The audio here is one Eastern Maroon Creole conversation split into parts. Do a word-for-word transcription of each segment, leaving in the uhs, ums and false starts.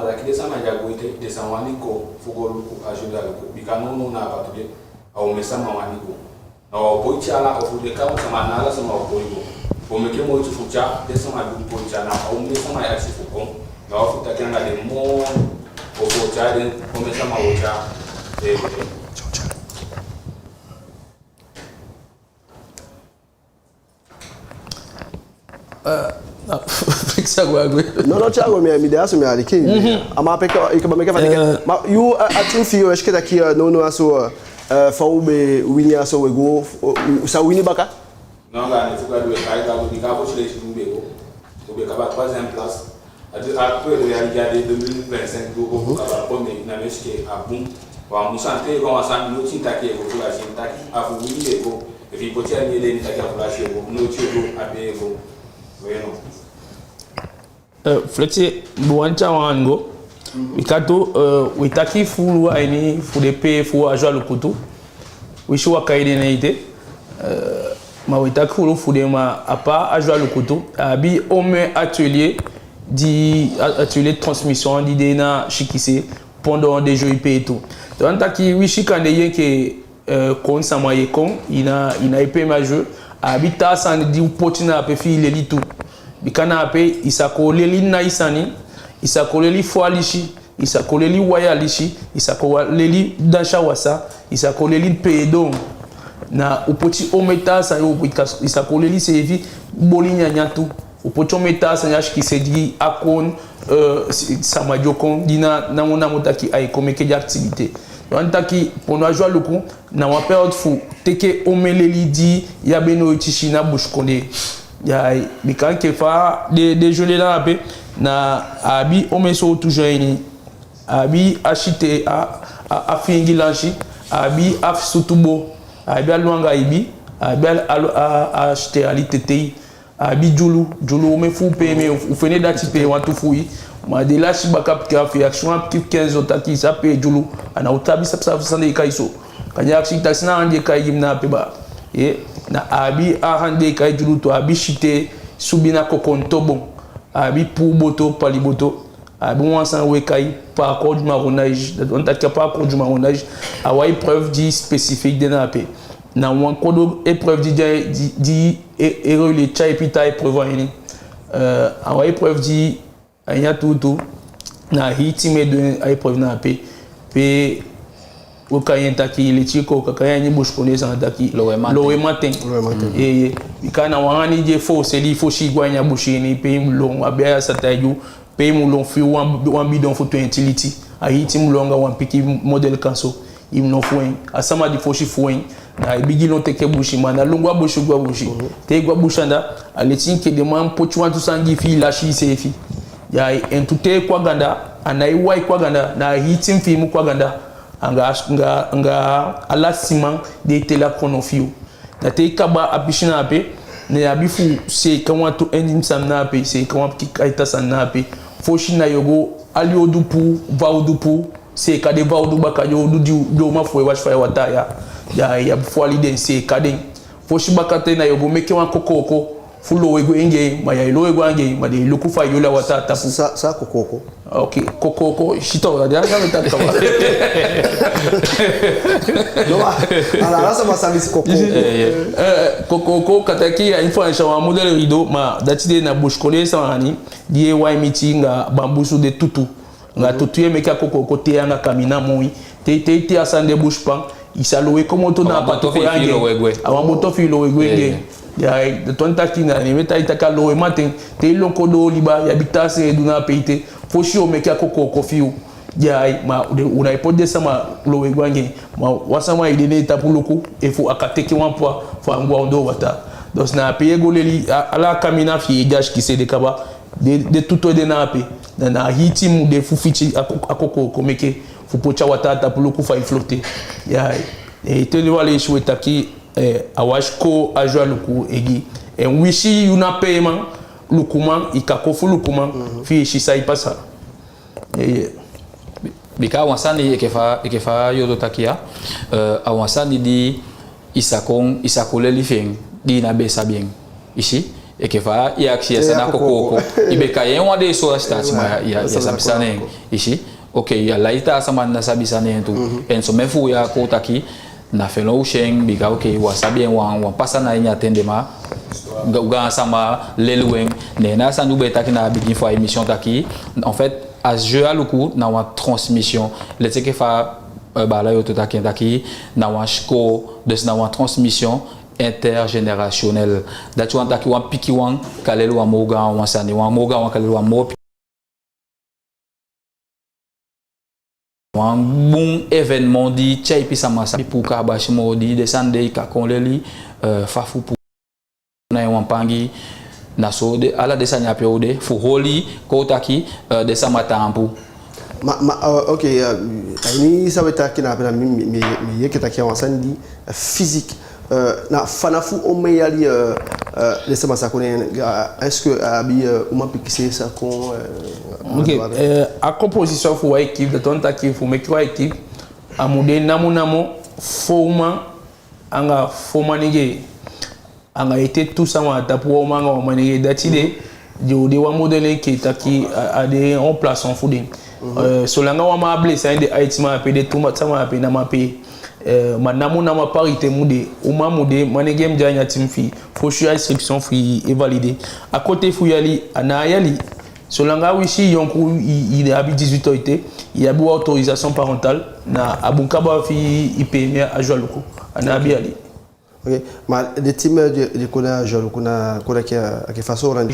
Taki den sama di á go ete, den sa wani go fu go luku a jeu di a luku. Bika nownow na a patu de, a omen sama wani go. Na wan poi tyana ofu den kan sama, na ala sama o poi go. O meke moiti fu tyai den sama di o poi tyana, a omen sama e akisi fu kon. Na wan fu taki anga den moo, ofu o tyai den, omen sama o tyai. Eh, eh. Eh, na, fix a go, a go. No, no, Thiago, mi, mi de a so, mi aliki. Mhm. A man pe, i kaba meke fa i ke. Eh. Ma yu, a, a team fi yu, est-ce que taki, eh, nownow a so, eh, fa u be wini a so, we go, eh, u sa wini baka? No, anga a nen fu Gadu we kai Gadu, bika fosi leisi u be go. U be kaba troisième place. A di, a, pe, ya, ya de deux mille vingt-cinq, du ko, ko kaba, ko mi, na mi si ke a bun. Wan mu sante, wan sante, no tin taki e go, fu lasi taki a fu wini e go. Efi i poti a ini i ede, i taki a fu lasi e go, no, ti e go, a be e go. We no. Eh, Flexi, bu wan tyai wan go. Mhm. Bika tu, eh, we taki fuu a ini fu den pe fu a jeu a luku tu. We si wan kai den ete. Eh, ma we taki fuu fu den, ma à part a jeu a luku tu, a abi omen atelier di, a-, atelier transmission di de na Sikise pendant den jeux pe tu. Donc, taki we si kande yu enke, eh, kon sama e kon, i ná, i ná e pee a jeu, a abi taa sani di u poti na ape fi i leli tu. Bika na ape, i sa kon leli nai sani, i sa kon leli fon alisi, i sa kon leli wai alisi, i sa kon wa-, leli dansi awasa, i sa kon leli pee don. Na u poti omen taa sani, u, i ka-, i sa kon leli seefi boli nyanyan tu. U poti omen taa sani a Sikise di a kon, eh, si-, sama di o kon, di na, namo namo taki ai kon meke den activité. Wan taki, pendant a jeu a luku, na wan période fu teke omen leli di ya be noiti si na busikondee. Ya, bika enke fa den, den jeux de na ape, na a abi omen sowtu jeu a ini. A abi a sitee, a, a, a fiingi lansi, a abi a sutu boo, a abi a lon anga ibi, a abi a, a, a, a sitee ali tetei, a abi dyulu, dyulu omen fu u pee, mi, u fende dati pee wantu fu i. Ma den lasi baka pikin afu, i akisi wan pikin quinze ans taki i sa pee dyulu, a ná o sabi sabi san den e kai so. Kande i akisi taki san na a andi e kai gi mi na ape baa. Ye, na a abi a andi e kai dyulu tu, a abi sitee, subi na kokonto bon, a abi puu boto, pali boto. A abi wan sani we kai parcours du marronnage. Dati wani taki a parcours du marronnage, a wan épreuve di spécifique de na ape. Na wan kodo épreuve di, di, di, di e, e relier tyai pikin taa épreuve a ini. Eh, a wan épreuve di a ini a tuutuu, na a hii team e du a épreuve na ape. Pe u kai en taki leti kon, ka kai a ini busikondee san taki lowe maten. Lowe maten. Lowe maten. Eeye. Bika na wan sani di e forcer i fosi i go a ini a busi ini, pe i mu lon, a be a sa taigi u, pe i mu lon fi wan, wan bidon fu twenti liti. A hii team mu lon anga wan pikin modèle kan so. I mu lon fu en. A sama di fosi fu en, na ai bigin lon teke busi, ma na lon go a busi, go a busi. Mhm. Te i go a busi anda, a leti enke den man poti wantu sani gi i fi i lasi iseefi. Ya, en tu te i kon a ganda, a ná i wai kon a ganda, na a hii team fi i mu kon a ganda. Anga, anga, anga ala siman di e teli a kono fi yu. Da te i kaba a pisi na ape, ne i abi fu seeka wantu endin sani na ape, seeka wan pikin kaita sani na ape. Fosi na yu o go ali odu puu, vawdu puu, seeka den vawdu baka, den odu di, di uman fu u e wasi faya wataa ya. Ya, i abi fu ali den, seeka den. Fosi baka te na yu o go meke wan kokooko fu lowe go anga en, ma ya e lowe go anga en, ma den e luku fa i oli a wataa tapu. San, san kokooko? Ok, kokooko, sito, da den anga mi taki kaba. No, ma, ala, ala sama sabi san kokooko. Eh, eh. Eh, kokooko, kan taki a ini Faansi a wan modèle rideau, ma dati de na busikondee sani di e wai miti anga bambusu, den tutu. Anga tutu i e meke a kokooko tei anga kamina moi. Te, te, te a sani de busi pan, i sa lowe komoto na a patu fu yu anga en. A wan boto fi i lowe go anga en. Ya, dati wani taki na, ne mi e taigi i taki a lowe maten, te i lon kon doo liba, i abi taa sani e du na ape ete, fosi yu o meke a kokooko fi yu. Ya, ma u ná e poti den sama lowe go anga en. Ma wan sama e de ne en tapu luku efu a kan teke wan pwa fu a á go a ondoo wataa. Donc na ape i e go leli, a, ala a kamina fi i e de a sikise de kaba, den, den tutu e de na ape. Da na a hii team mu de fu fiti a ko-, a kokooko meke fu poti a wataa tapu luku fa ai flotter. Ya, eh, te den wan leisi we taki, eh, a wan sikoo a jeu a luku e gi. En winsi yu na peeman, lukuman, i kan kon fu lukuman, fi i si san e pasa. Eh, eh. Bi-, bika a wan sani enke fa, enke fa Yodo taki ya, eh, a wan sani di i sa kon, i sa kon leli fi en, di i ná be sabi en. I si, Enke fa i akisi, ya sani a kokooko. I be kan yee wan dei so a sitaati, ma ya sabi sani en. I si? Oke, ya lai taa sama ná sabi sani en tu. En somen fu u ya kon taki, na feno u si en, bika oke, u á sabi en, wan, wan pasa na ini a ten de, ma u gaan sama leli u en. Ne na a sani u be taki na a bigin fu a emission taki, en fait, a jeu Aluku na wan transmission. Leti enke fa, eh, baala Yoto taki en taki, na wan sikoo, dus na wan transmission intergénérationnelle. Dati wani taki wan pikinwan kan leli wan moo gaanwan sani, wan moo gaanwan kan leli wan moo pikin. Wan bun événement di tyaipi sama sabi puu kaabasi moo, di den sani de i kan kon leli, eh, fa fu puu na en wan pangi. Na so den, ala den sani ape o de fu holi, kon taki, eh, den sama taampu. Ma, ma, eh, oke, eh, a ini san we taki na ape, na mi, mi, mi, mi yee enke taki a wan sani di, eh, physique. Eh, na fanafu omen yali, eh, eh, den sama sa kon na en, eh, est-ce que a abi, eh, uman pikin seefi sa kon, eh, oke, eh, a composition fu wan équipe, dati wani taki fu meke wan équipe, a mu de namo namo fo uman anga fo manengee. Anga ete tu sama a tapu, wan uman anga wan manengee, dati de, den o de wan modèle enke taki a, a de en remplaçant fu den. Eh, solanga wan man blessé, den aiti man ape, den tu sama ape, na man ape. Eh, ma namo namo a parité mu de, uman mu de, manengee mu de a ini a team fi i, fosi a instruction fi i e validé. A côté fu yali, a ná a yali. Solanga wi si i yonku, i, i abi dix-huit ans ete, i abi wan autorisation parentale, na a bun kaba fi i permis a jeu Aluku. A ná abi yali. Oke, ma den team di, di kon na jeu Aluku, na kon taki a, a ke faso wan.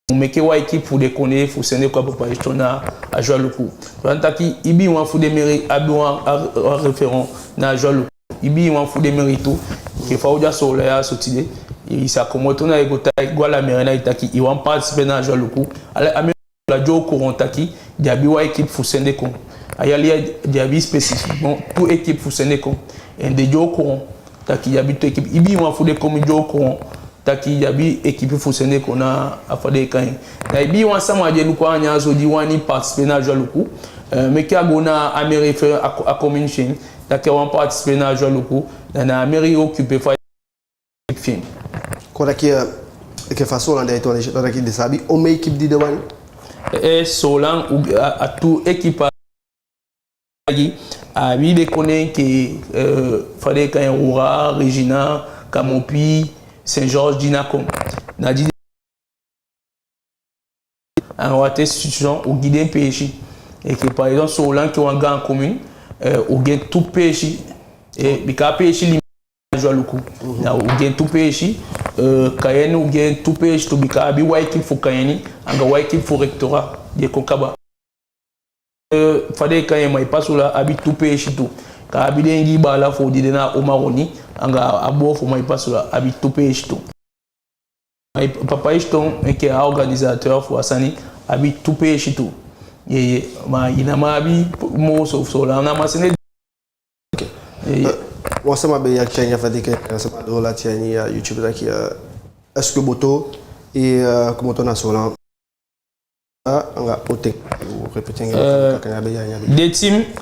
Mu meke wan équipe fu den kondee fu sende kon a Papa Eston na a jeu Aluku. Dati wani taki ibiwan fu den mairie abi wan, a, a référent na a jeu Aluku. Ibiwan fu den mairie tu, enke fa u de a Soolan ya so tide, i sa komoto na i go ta, i go a la mairie na i taki i wani participer na a jeu Aluku. Ala a mairie o courant taki den abi wan équipe fu sende kon. A yali ya den abi spécifiquement tu équipe fu sende kon. En den o courant taki den abi tu équipe. Ibiwan fu den commune o courant taki den abi équipe fu sende kon na a fa den e kai en. Da ibiwan sama di e luku a ini a so di wani participer na a jeu Aluku, eh, meke a go na a mairie fi en, a, a commune fi en, taki a wani participer na a jeu Aluku, da na a mairie o occuper fa équipe fi en. Kon taki, eh, enke fa Soolan de a ete wan, kon taki den sa abi omen équipe di den wani? Eh, Soolan, u, a, a tu équipe a abi, a abi den kondee enke, eh, fa den e kai en, Roura, Regina, Camopi, Saint-Georges, di ná kon. Na di anga wan institution, u gi den peesi. Enke par exemple, Soolan enke wan gaan commune, eh, u gi en tu peesi. Eh, bika a peesi limité a jeu Aluku. Da u gi en tu peesi, eh, Cayenne u gi en tu peesi tu, bika a abi wan équipe fu Cayenne, anga wan équipe fu Rectorat, di e kon kaba. Eh, fa den e kai en, Maipasula abi tu peesi tu. Ka a abi den Ingi baala fu u di de na Omaroni, anga a boo fu Maipasula abi tu peesi tu. Mai-, Papa Eston enke a organisateur fu a sani abi tu peesi tu. Ye, ye, ma i ná man abi moo so, Soolan ná man sende. Oke. Ye, ye. Eh, wan sama be akisi a ini a fa den e kai en, sama doo lati a ini a YouTube taki, eh, est-ce que boto e, eh, komoto na Soolan? Ah, anga ote. Répéter anga, eh, kaka na be ya, ya be. Den team,